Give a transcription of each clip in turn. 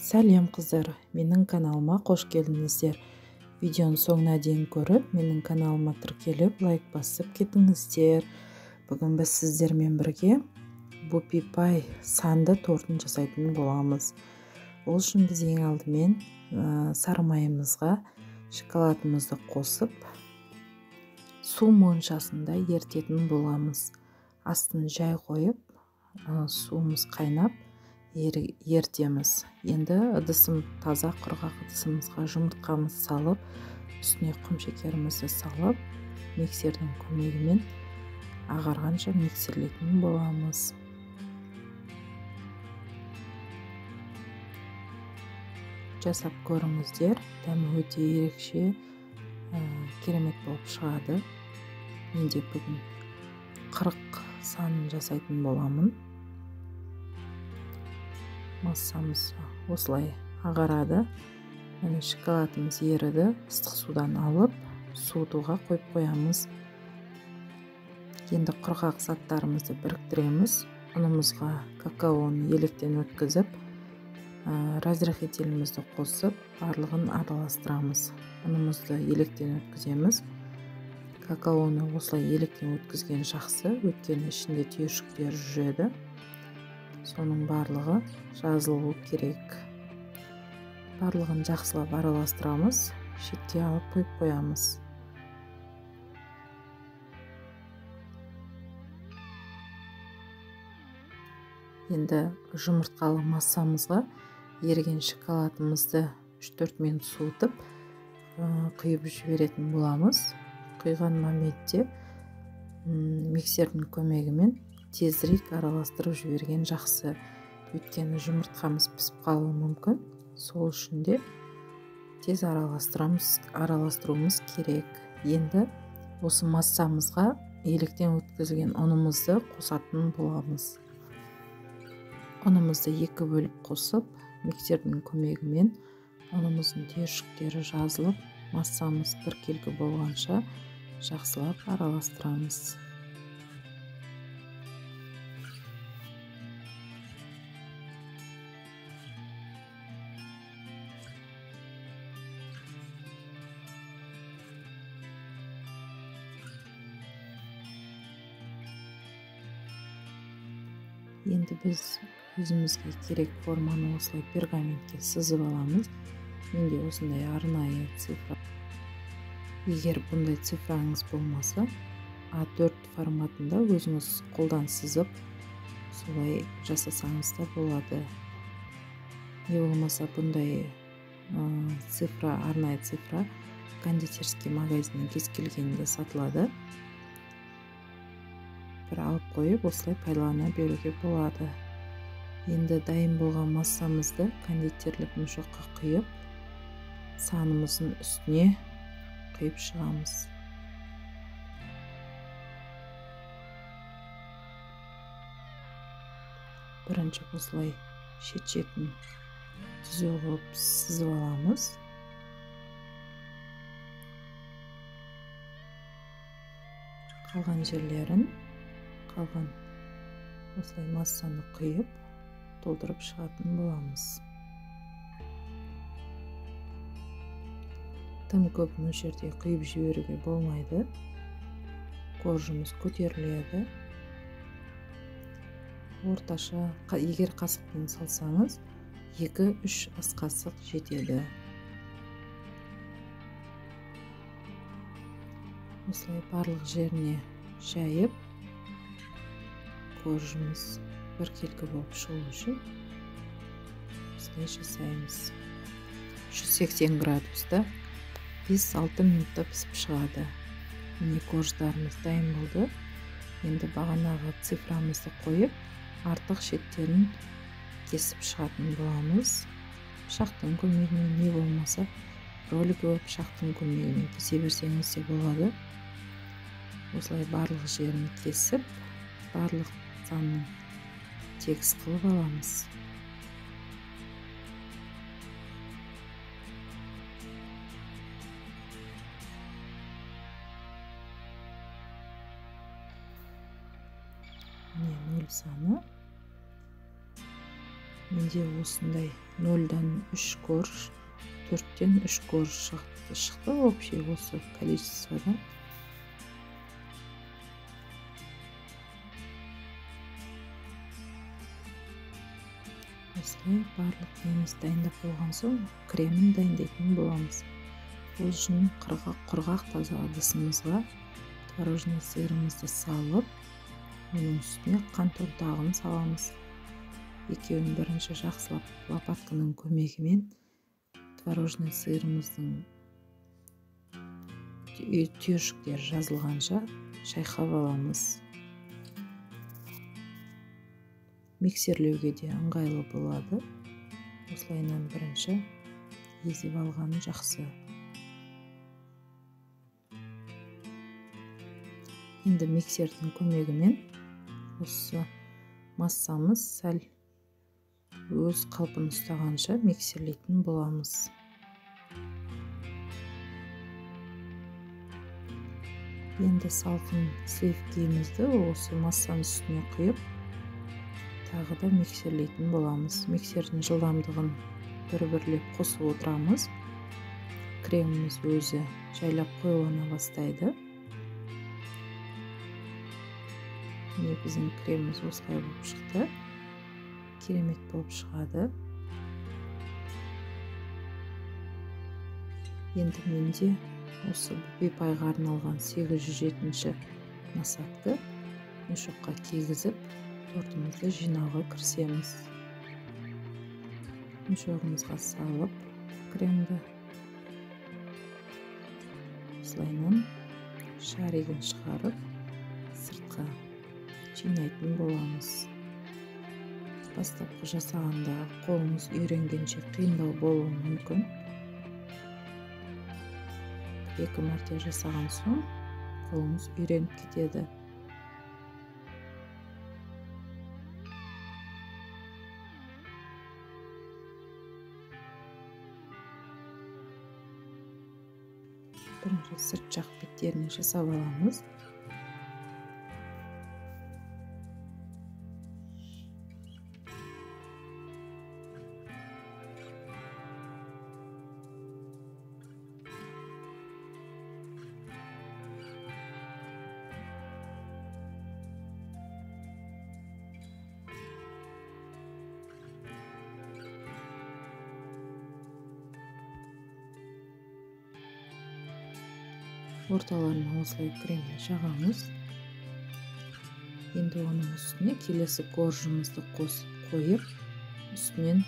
Сәлем қыздар, менің каналыма қош келдіңіздер. Видеоның соңына дейін көріп, менің каналыма тіркеліп, лайк басып кетіңіздер. Бүгін біз сіздермен бірге Бупи Пай санды тортын жасайтын боламыз. Ол үшін біз ең алдымен сары майымызға шоколадымызды қосып, су моншасында ерітетін боламыз. Астын жай қойып, суымыз қайнап ертеміз. Енді ыдысым таза құрғақ ыдысымызға жұмыртқамызды салып, үстіне құм шекерімізді салып, миксердің көмегімен ағарғанша миксерлейтін боламыз. Жасап көріңіздер, дәмі өте ерекше, керемет болып шығады. Мен де бүгін 40 санын жасайтын боламын. Массамыз осылай ағарады. Міне шоколадымыз еріді. Ыстық судан алып, суытуға қойып қоямыз. Енді құрғақ заттарымызды біріктіреміз. Ұнымызға какаоны електен өткізіп, разрыхлителімізді қосып, барлығын араластырамыз. Ұнымызды електен өткіземіз. Какаоны осылай електен өткізген жақсы, өйткені ішінде түйіршіктер жүреді. Соның барлығы жазылуы керек. Барлығын жақсылап араластырамыз, шетке алып қойып қоямыз. Енді жұмыртқалы массамызға еріген шоколадымызды 3-4 минут суытып, құйып жіберетін боламыз. Құйған моментте миксердің көмегімен тезірек араластырып жіберген жақсы. Өйткені жұмыртқамыз пісіп қалуы мүмкін. Сол үшін де тез араластыруымыз керек. Енді осы массамызға електен өткізілген ұнымызды қосатын боламыз. Ұнымызды екі бөліп қосып, миксердің көмегімен ұнымыздың түйіршіктері жазылып, массамыз біркелкі болғанша жақсылап араластырамыз. Енді біз өзімізге керек форманы осылай пергаментке сызып аламыз. Менде осындай арнайы цифра. Егер бұндай цифраңыз болмаса, А4 форматында өзіңіз қолдан сызып, солай жасасаңыз да болады. Не болмаса бұндай цифра, арнайы цифра кондитерский магазиннен кез келгенінде сатылады. Бір алып қойып, осылай пайдалана беруге болады. Енді дайын болған массамызды кондитерлік мешокқа құйып, санымыздың үстіне құйып шығамыз. Бірінші осылай шет-шетін түзу қылып сызып аламыз. Қалған жерлерін, қалған осылай массаны құйып, толтырып шығатын боламыз. Тым көп мөлшерде құйып жіберуге болмайды. Коржымыз көтеріледі. Орташа, егер қасықпен салсаңыз, 2-3 ас қасық жетеді. Осылай барлық жеріне жайып, коржымыз біркелкі болып шығу үшін осылай жасаймыз. 180 градуста 5-6 минутта пісіп шығады. Міне корждарымыз дайын болды. Енді бағанағы цифрамызды қойып, артық шеттерін кесіп шығатын боламыз. Пышақтың көмегімен, не болмаса роликовый пышақтың көмегімен кесе берсеңіз де болады. Осылай барлық жерін кесіп, барлық санын тегіс қылып аламыз. Міне 0 саны. Менде осындай 0-дан 3 корж, 4-тен 3 корж шықты общий осы количествода. Осылай барлық неміз дайындап болған соң кремін дайындайтын боламыз. Ол үшін құрғақ таза ыдысымызға творожный сырымызды салып, оның үстіне қант ұнтағын саламыз. Екеуін бірінші жақсылап лопатканың көмегімен творожный сырымыздың түйіршіктері жазылғанша шайқап аламыз. Миксерлеуге де ыңғайлы болады. Осылайынан бірінші езіп алған жақсы. Енді миксердің көмегімен осы массамыз сәл өз қалпын ұстағанша миксерлейтін боламыз. Енді салқын сливкимізді осы массаның үстіне құйып, тағы да миксерлейтін боламыз. Миксердің жылдамдығын бір-бірлеп қосып отырамыз. Креміміз өзі жайлап қоюлана бастайды. Міне біздің креміміз осылай болып шықты. Керемет болып шығады. Енді менде осы бөпе-пайға арналған 807 насадка мешокқа кигізіп, тортымызды жинауға кірісеміз. Мешогымызға салып кремді осылайынан шаригін шығарып сыртқа жинайтын боламыз. Бастапқы жасағанда қолыңыз үйренгенше қиындау болуы мүмкін. 2 мәрте жасаған соң қолыңыз үйреніп кетеді. Бірінші сырт жақ беттеріне жасап аламыз. Орталарына осылай кремді жағамыз. Енді оның үстіне келесі коржымызды қосып қойып, үстінен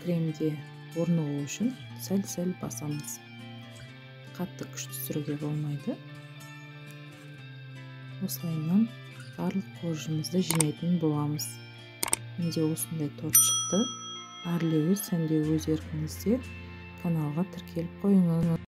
кремге орнығу үшін сәл-сәл басамыз. Қатты күш түсіруге болмайды. Осылайынан барлық коржымызды жинайтын боламыз. Менде осындай торт шықты. Әрлеуі сәндеуі өз еркіңізде. Каналға тіркеліп қойыңыз.